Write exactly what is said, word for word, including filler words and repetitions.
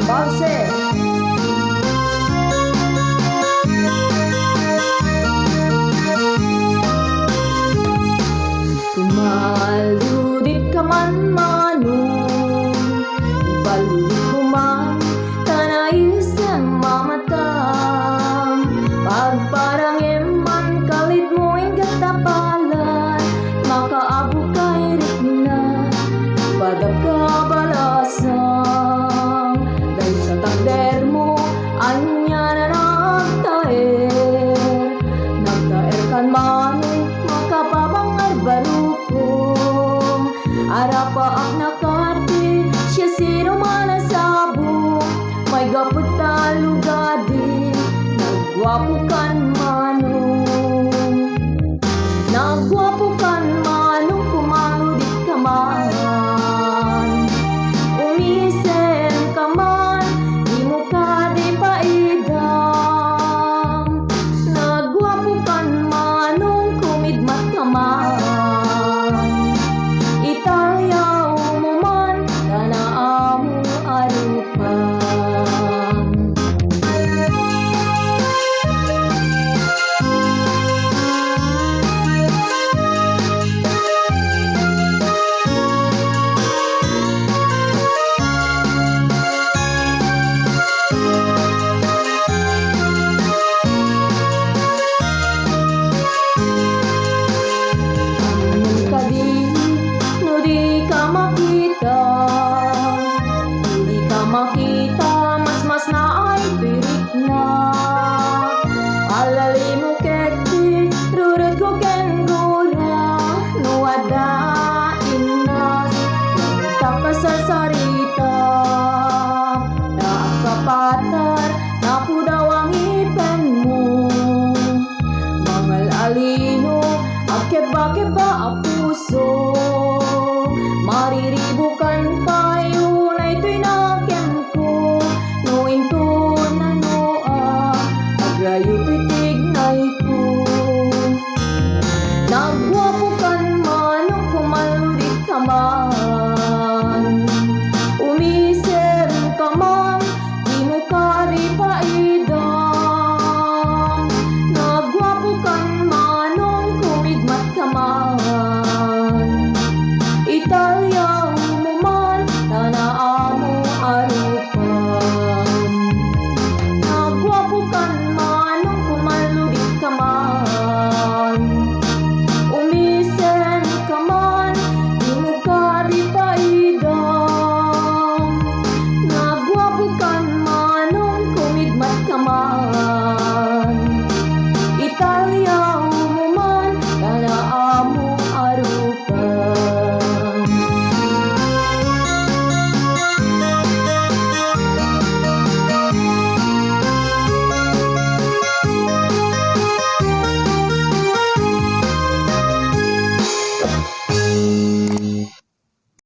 Pause. Kumaludit ka man, Manong, ibaludit mo man, ta naisem mamatam. Pagparangem man, kalit mo inggata palad, makaabok ka irikna, padagka balasang. Dayta takder mo, ania na nagtaer. Nagtaer kan Manong, makapabangar barukong. Arapaak na kadi, siasino man a sabong. Maigapu ta lugadi, nagguapo